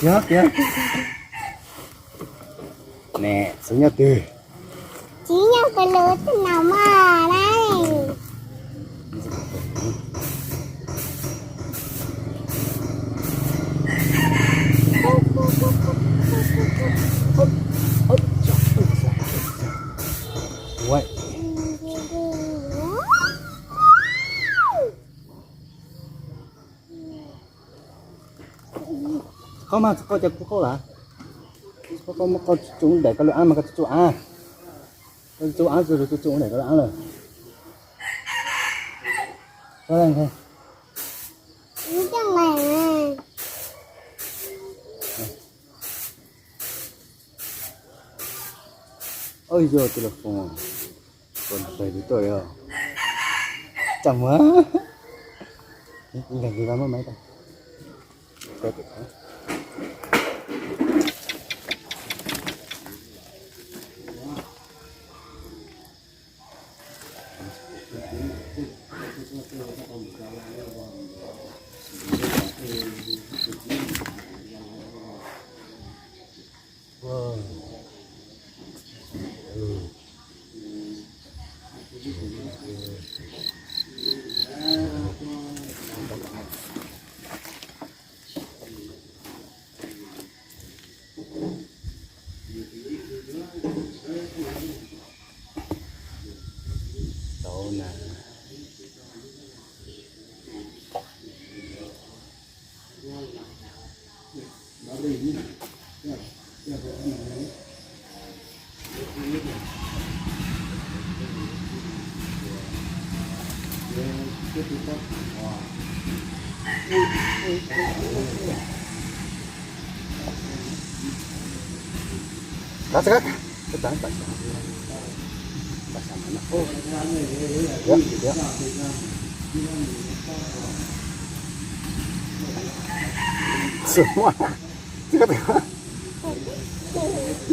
Yog tiag. Ne, txiv nyob twg? Txiv nyob pem lub teb no mas na. Qhov mas tsis qhov cas kuv qhov lawm. Qhov qhov mas qhov tsis tsuj daim koj lub ab mas koj tsis tsuj ab. Koj tsis tsuj ab, tsuj tsuj daim koj lub ab lawm. Oj, yog tus lus foos, foos tus tuaj yog. Cham muag. Nkees kis vas muab maiv tau. Tau na.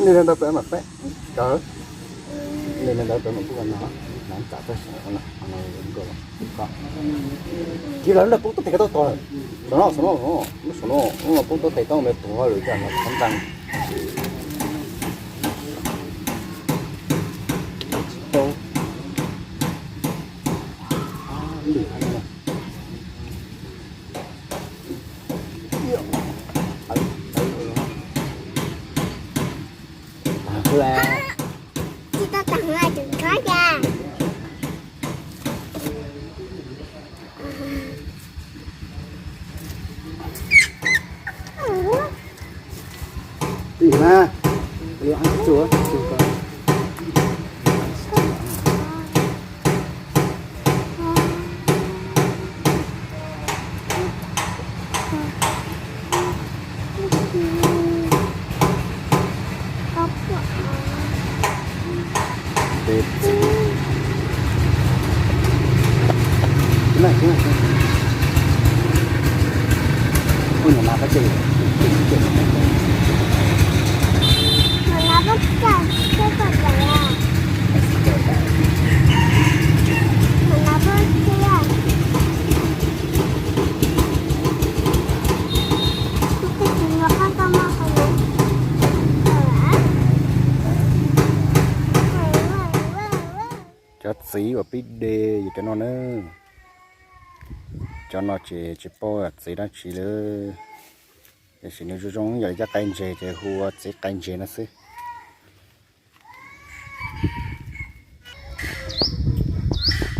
Li ntawd peb mam peb, cov li ntawd peb mam pub no, nab tsam txog no. Kis lawv lawv poob tuaj tes ka tau tod. Saum no, saum no, lub saum no, lub no poob tuaj tes tau ntawd tuag lawm cas no thov ntag. Tsis tau tag hov tseem kov cas. Tim na, tsuas tsuas ko. Cov txiv uas pib de yog cov no na. Cov no ces tsis paub txiv dab tsi lawm, tiam sis nws zoo zoo yam li cov qai ntses ces hu ua txiv qai ntses no xwb.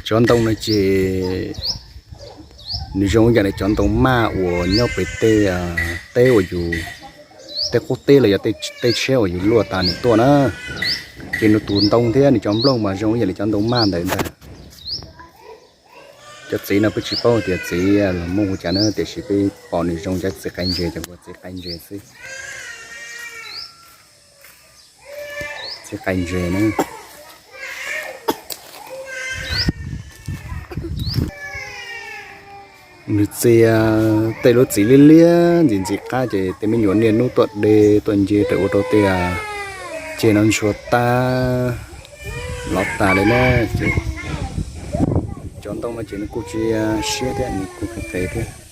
Cov ntoo no ces nws zoo yam li cov ntoo maj uas nyob pem tej teb uas yus, tej qub teb los yog tej tsheb uas yus luaj tas nws tuaj na. Ces nws tus ntoo thiab nws cov nplooj mas zoo yam li cov ntoo maj ntawd ntag. Cov txiv no peb tsis paub tias txiv los muaj ua cas na, tiam sis peb pom nws zoo cov txiv qai ntses, cov ua txiv qai ntses xwb. Txiv qai ntses na. Nws txia tej lub txiv liab liab ntxim ntxim qab ces tej me nyuam niaj hnub tuaj de tuaj nce raws ua rau tej ceg no ntshua tag los tas li na. Ces cov ntoo no ces nws kuj tsis siab thiab, nws kuj qis qis thiab.